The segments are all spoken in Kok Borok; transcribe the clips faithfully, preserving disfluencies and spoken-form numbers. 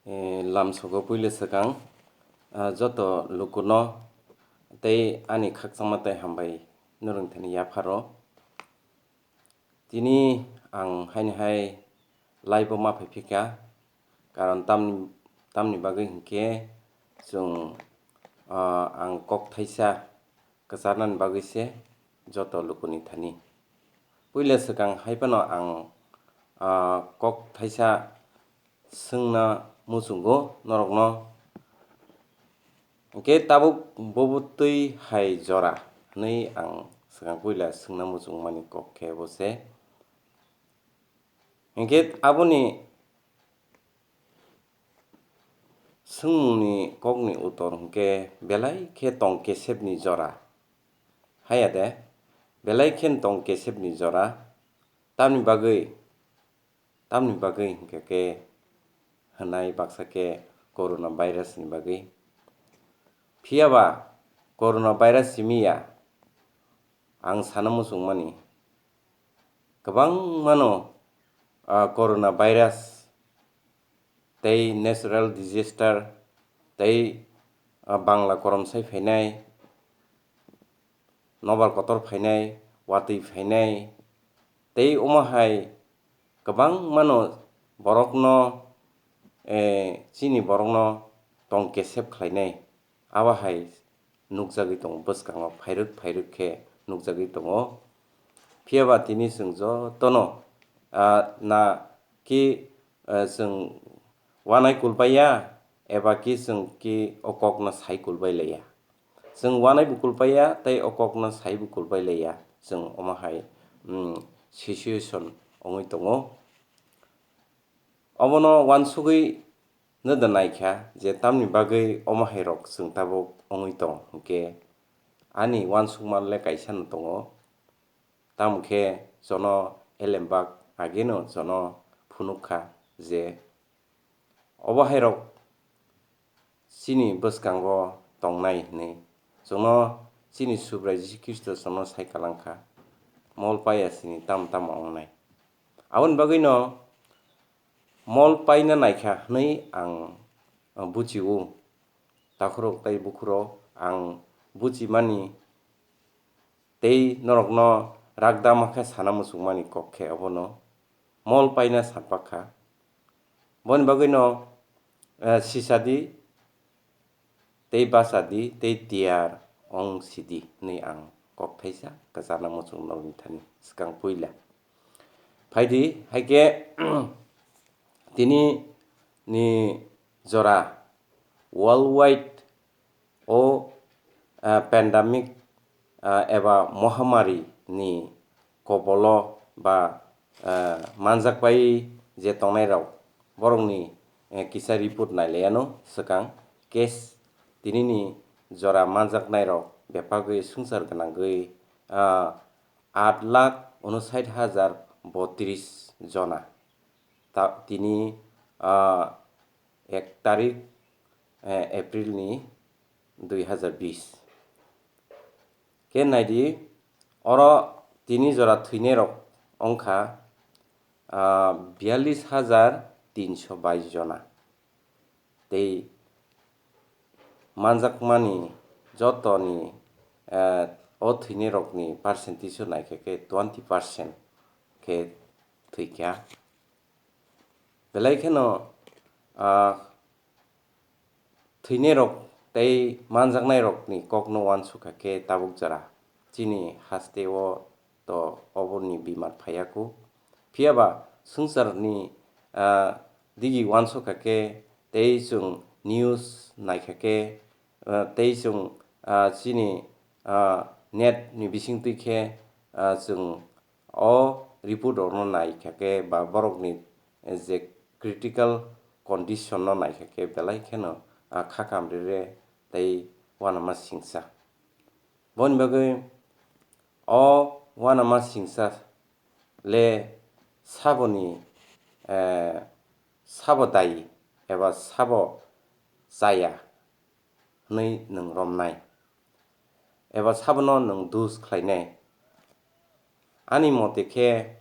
Eh, lamsogo puila swkang, ah, joto lukuno tei ani khakchangma tei hambai norwng thani yapharo. Tini ang haini hai live-o ma phaiphikha, karon tamni, tamni bagwi hinkhe chwng, ah, ang kok thaisa kwcharnani bagwi se joto lukuni thani. Puila swkang hai phano ang, ah, kok thaisa swngna muchungo norokno. Hinkhe tabuk bobo twi hai jora hwnwi ang swkang puila swngna muchungmani kok khe bo se. Hinkhe aboni swngmungni kokni utor hinkhe belai khe tong kesepni jora. Haya de, belai khe tong kesepni jora. Tamni bagwi, tamni bagwi hinkhe khe hwnai baksa khe corona virus ni bagwi. Phiya ba corona virus simi ya, ang sana muchungmani kwbangmano, ah, corona virus tei natural disaster tei, ah, bangla koromsai phainai, nobar kotor phainai, watwi phainai tei omo hai kwbangmano borokno, eh, chini borokno tong kesep khlainai. Abo hai nukjagwi tongo, bwskango phairwk phairwk khe nukjagwi tongo. Phiya ba tini chwng jotono, ah, na ki, ah, chwng wanai kulbaiya eba ki chwng ki o kokno sai kulbai laiya. Chwng wanai bo kulbaiya tei o kokno sai bo kulbai laiya. Chwng omo hai, mm, situation wngwi tongo. Obono uansugwi no da naikha je tamni bagwi omo hai rok chwng tabuk wngwi tong hinkhe ani uansukma le kaisa no tongo, tamo khe jono elembak ageno jono phunuk kha je obo hai rok chini bwskango tongnai hwnwi. Chwngno chini Subrai Jisu Khristo chwngno sai kwlang kha, mol paiya sini tamo tamo wngnai. Aboni bagwino mol paina naikha hwnwi ang buchio. Takhurok tei bukhurok ang buchimani tei norokno rakdama khe sana muchungmani kok khe obono mol paina sapak kha. Boni bagwino, eh, sisadi tei bachadi tei tiyar wng sidi hwnwi ang kok thaisa kwcharna muchung nokni thani swkang puila. Phaidi, haikhe tini ni jora worldwide o, ah, pandemic, ah, eba mohamari ni kobolo ba, ah, manjak pai je tongnai rok borokni, eh, kisa report nai laiya no swkang case tinini jora manjaknai rok bepagwi swngchar gwnangwi, ah, aat lakh unsait hajar botris jona. Ta-, tini, ah, ek tarik, eh, April ni dui hajar bis. Khe naidi, oro tini jora thwinairok wngkha, ah, biyallis hajar tinso bais jona. Tei manjakmani jotoni, eh, o thwinairokni percentage o naikha khe twenty percent khe thwikha. Belai kheno, ah, thwinairok tei manjaknairokni kokno uansukha khe tabuk jora chini hasteo to oboni bimar phaiya kho. Phiya ba swngcharni, ah, digi uansukha khe tei chwng news naikha khe, ah, tei chwng, ah, chini, ah, net ni bisingtwi khe, ah, chwng o report rokno naikha khe ba borokni je critical condition no naikha khe belai kheno, ah, kha kamrire tei uanama singsa. Boni bagwi o uanama singsa le saboni, eh, sabo dayi eba sabo chaya hwnwi nwng romnai, eba sabono nwng dus khlainai. Ani mote khe,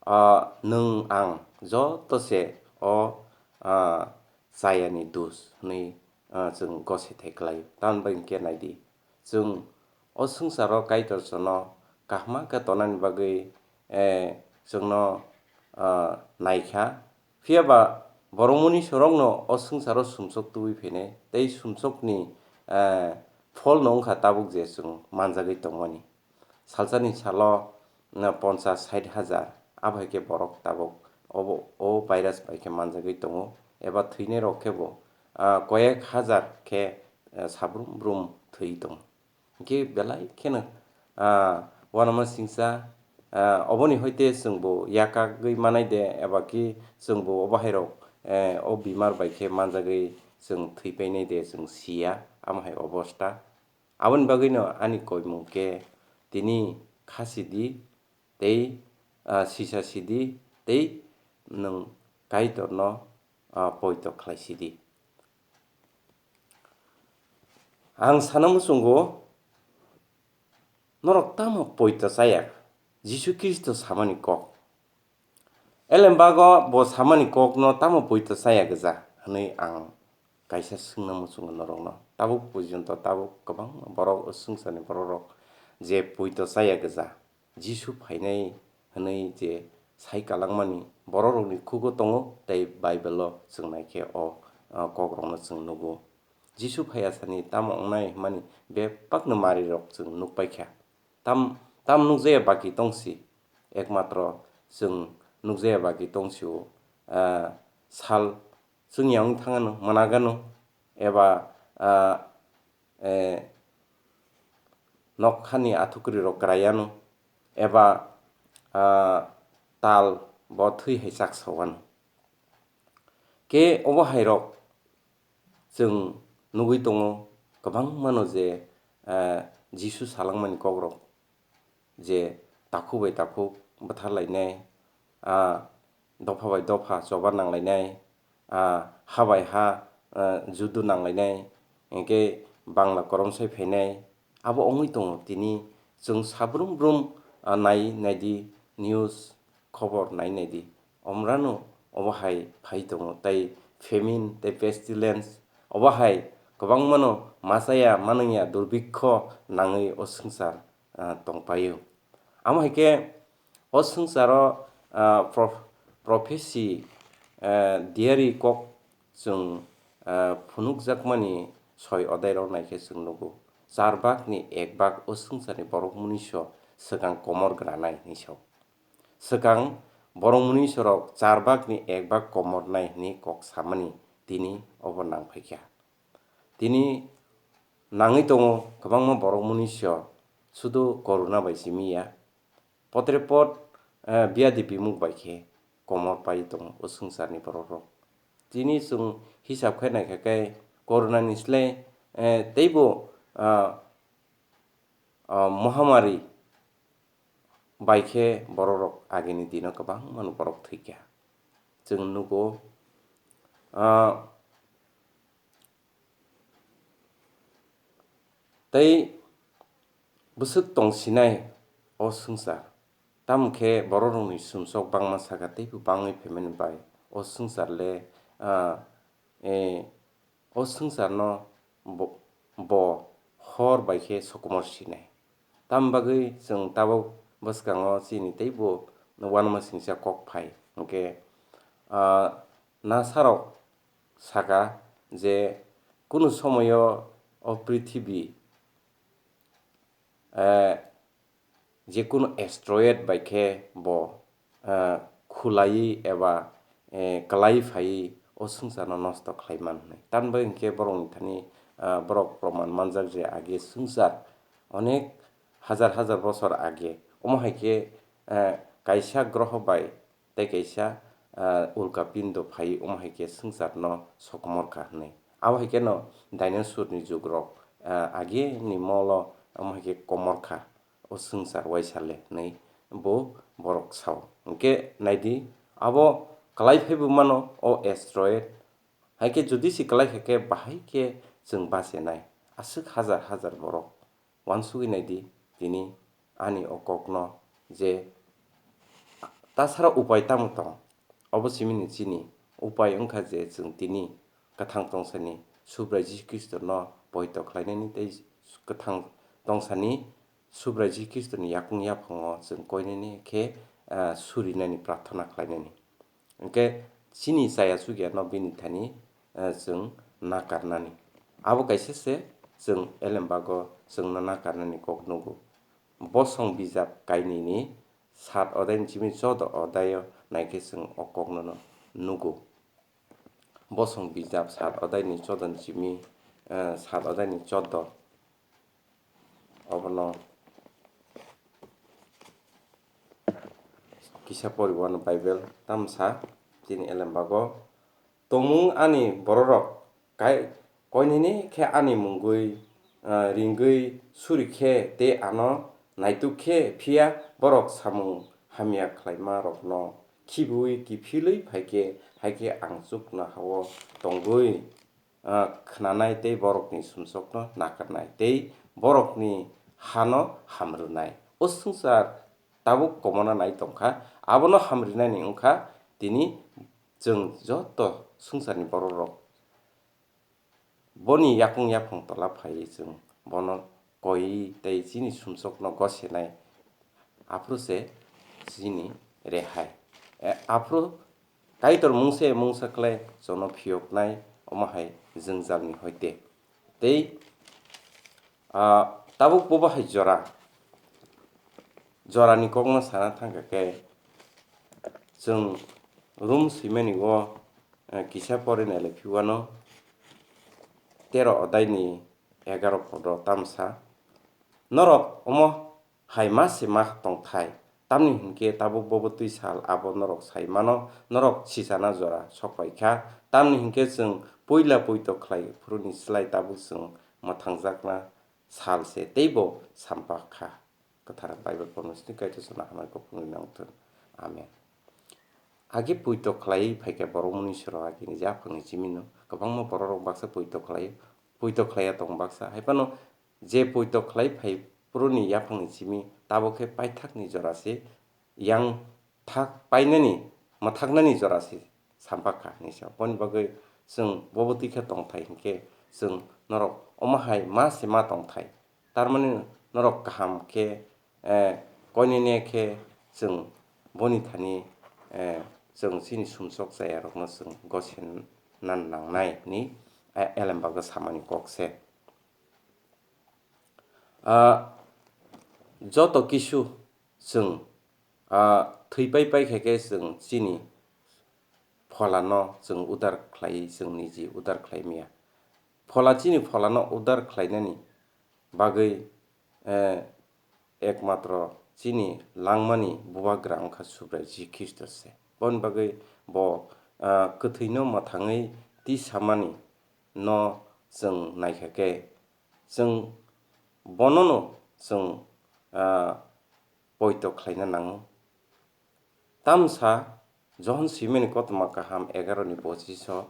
ah, nwng ang joto se o, ah, chayani dus hwnwi, ah, chwng gosithai khlaio. Tamoni bagwi hwnkhe naidi, chwng o swngcharo Kaitor chwngno kaham khe tonani bagwi, eh, chwngno, ah, naikha. Phiya ba borok muni sorokno o swngcharo sumsok tubui phainai tei sumsokni, eh, pholno wngkha tabuk je chwng manjagwi tongmani. Salsani salo, na, ponchas sait hajar, abo hai khe borok tabuk obo, o virus bai khe manjagwi tongo, eba thwinairok khe bo, ah, koyek hajar khe, eh, sabrum brum thwi tongo. Hwnkhe belai kheno, ah, uanama singcha, ah, oboni hoite chwngbo yakagwi manai de, eba ki chwngbo obo hairok, eh, o bimar bai khe manjagwi chwng thwi painai de, chwng siya, amo hai obosta. Aboni bagwino ani koimung khe tini kha sidi tei, ah, sisa sidi tei nwng Kaitorno, ah, poito khlai sidi. Ang sana muchungo, norok tamo poito chaya? Jisu Khristo samani kok. Elembago bo samani kokno tamo poito chaya gwja hwnwi ang kaisa swngna muchungo norokno. Tabuk porjonto tabuk kwbangma borok, o swngcharni borokrok je poito chaya gwja, Jisu phainai hwnwi je sai kalangmani borokrokni khugo tongo, tei Bible-o chwng naikhe o, o kokrokno chwng nugo. Jisu phaiya sani tamo wngnai hwnmani bebakno marirok chwng nukpaikha. Tam, tam nukjaya baki tongsi, ekmatro chwng nukjaya baki tongsio, ah, sal chwngya wng thangano, mwnagano, eba, ah, eh, nokhani athukurirok kwraiano, eba, ah, tal bo thwi hai chaksa wano. Khe obo hairok chwng nugwi tongo, kwbangmano je, eh, Jisu salangmani kokrok je takhuk bai takhuk bwthar lainai, ah, dopha bai dopha choba nang lainai, ah, ha bai ha, ah, judu nang lainai, hinkhe Bangla koromsai phainai, abo wngwi tongo. Tini chwng sabrum brum, ah, nai naidi, news khobor nai naidi, omrano obo hai phai tongo, tei famine tei pestilence, obo hai kwbangmano machaya manwngya durbikho nangwi o swngchar, ah, tongpaio. Amo hai khe o swngcharo, ah, pro-, prophecy, ah, diary kok chwng, ah, phunukjakmani soi odairok naikhe chwng nugo. Char bakni ek bak o swngcharni borok mwnwiso swkang komor gwnanai hwnwi sao. Swkang borok mwnwisorok char bakni ek bak komornai hwnwi kok samani tini obo nang phaikha. Tini nangwi tongo kwbangma borok mwnwiso sudu corona bai simi ya. Potrepot, eh, biyadi bimuk bai khe komor pai tongo o swngcharni borokrok. Tini chwng hisab khe naikha khe corona ni slai, eh, teibo, ah, ah, mohamari bai khe borokrok agini dino kwbangmano borok thwikha. Chwng nugo, ah, tei bwswk tongsinai o swngchar. Tamo khe bororokni sumsok bangma saka teibo bangwi phaimani bai o swngchar le, ah, eh, o swngcharno bo, bo hor bai khe sokomor sinai. Tamo bagwi chwng tabuk bwskango chini teibo uanama singcha kok phai. Hinkhe, ah, nasarok saka je kunu somoyo o prithibi, eh, jekunu asteroid bai khe bo, eh, khulaiwi eba, eh, kwlaiwi phaiwi o swngcharno nosto khlai man hwnwi. Tamni bagwi hinkhe borokni thani, ah, borok proman manjak je age swngchar onek hajar hajar bosor age. Omo hai khe, eh, kaisa groho bai tei kaisa, ah, ulka pindo phai omo hai khe swngcharno sokomor kha hwnwi. Abo hai kheno dinosaur ni jugrok, ah, age ni molo omo hai khe komor kha o swngchar uaisa le hwnwi bo borok sao. Hinkhe naidi, abo kwlai phaibo mano o asteroid, hai khe jodi se kwlai kha khe bahai khe chwng bachenai aswk hajar hajar borok. Uansugwi naidi tini ani o kokno je tasara upai tamo tong, obo simini chini upai wngkha je chwng tini kwthang tongsani Subrai Jisu Khristono poito khlainani tei kwthang tongsani Subrai Jisu Khristoni yakung yaphango chwng koinani khe, ah, surinani, prarthana khlainani. Hwnkhe chini chaya chukyano bini thani, eh, chwng nakarnani. Abo kaisa se chwng elembago chwngno nakarnani kok nugo. Bosong bijap kainwini sat odaini simi chodo odaio naikhe chwng o koknono nugo. Bosong bijap sat odaini chodo ni simi, eh, sat odaini chodo. Obono kisa poriwano Bible tamsa chini elembago, "Tongmung ani bororok kai-, koinini khe ani mungwi, ah, ringwi suri khe tei ano naituk khe, phiya borok samung hamya khlaima rokno khibiui kiphilwi phaikhe, haikhe ang chuknohao tongwi, ah, khnanai tei borokni sumsokno nakarnai tei borokni hano hamrwnai." O swngchar tabuk komona nai tongkha, abono hamrinani wngkha tini chwng joto swngcharni bororok. Boni yakung yaphang tola phaiwi chwng bono koi tei chini sumsokno gosenai, aphuru se chini rehai. E, aphuru Kaitor mungsa mungsa khlai chwngno phiyoknai, omo hai jwngjalni hoite. Tei, ah, tabuk bobo hai jora, jorani kokno sana thangkha khe, chwng Rom swimani o, eh, kisa pore nailai phiwano tero odaini egaroh podro tamsa. Norok omo hai ma se ma tongthai, tamni hinkhe tabuk bobo twi sal abo norok sai mano, norok sisana jora sokpai kha. Tamni hinkhe chwng puila poito khlai phuruni slai tabuk chwng mwthangjakna sal se teibo sampha kha. Kwthar Bible porno sini Kaitor chwngno hamari kok phunugwi nang thun. Amen. Age poito khlai phaikha borok mwnwi soro age ni japhangni chimino kwbangma borok rok baksa poito khlai, poito khlaiya tong baksa. Hai phano je poito khlai phai phuruni yaphangni chimi tabuk khe paithakni jora se yang thak painani, mwthaknani jora se sampha kha hinwi sa. Boni bagwi chwng bobo twi khe tongthai hinkhe chwng norok omo hai ma se ma tongthai. Tarmani norok kaham khe, eh, koinene khe chwng boni thani, eh, chwng chini sumsok chaya rokno chwng gosen nan nangnai hwnwi, eh, elembagwi samani kok se. Ah, joto kisu chwng, ah, thwi pai pai khe khe chwng chini pholano chwng udar khlaiwi chwng niji udar khlai maya. Phola chini pholano udar khlainani bagwi, eh, ekmatro chini langmani bubagra wngkha Subrai Jisu Khristo se. Boni bagwi bo, ah, kwthwino mwthangwi tisamani no chwng naikha khe, chwng bonono chwng, ah, poito khlaina nango. Tamsa Johon swimani kothoma kaham egaroni pochisio,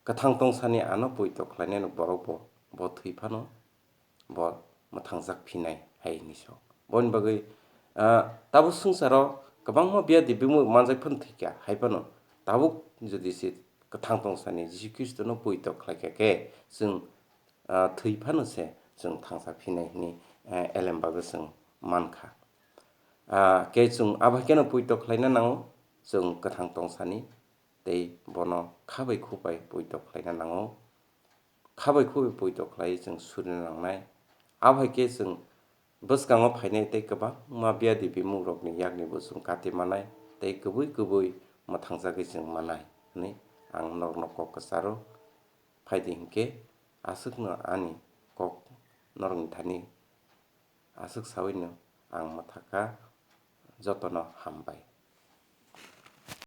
kwthang tongsani ano poito khlainani borok bo, bo thwi phano bo mwthangjak phinai hai hinwi sa. Boni bagwi, ah, tabuk swngcharo kwbangma biyadi bimuk manjak phano thwikha, hai phano tabuk jodi se kwthang tongsani Jisu Khristono poito khlaikha khe, chwng, ah, thwi phano se chwng thangsa phinai hinwi, eh, elem bagwi chwng mankha. Ah, khe chwng abo hai kheno poito khlaina nango, chwng kwthang tongsani tei bono kha bai khu bai poito khlaina nango. Kha bai khu bai poito khlaiwi chwng surina nangnai. Abo hai khe chwng bwskango phainai tei kwbangma biyadi bimungrokni yakni bo chwng kati manai tei kwbwi kwbwi mwthangjagwi chwng manai hwnwi ang norokno kok kwcharo. Phaidi hinkhe aswkno ani kok norokni thani aswk sawino ang mwthakha. Jotono hambai.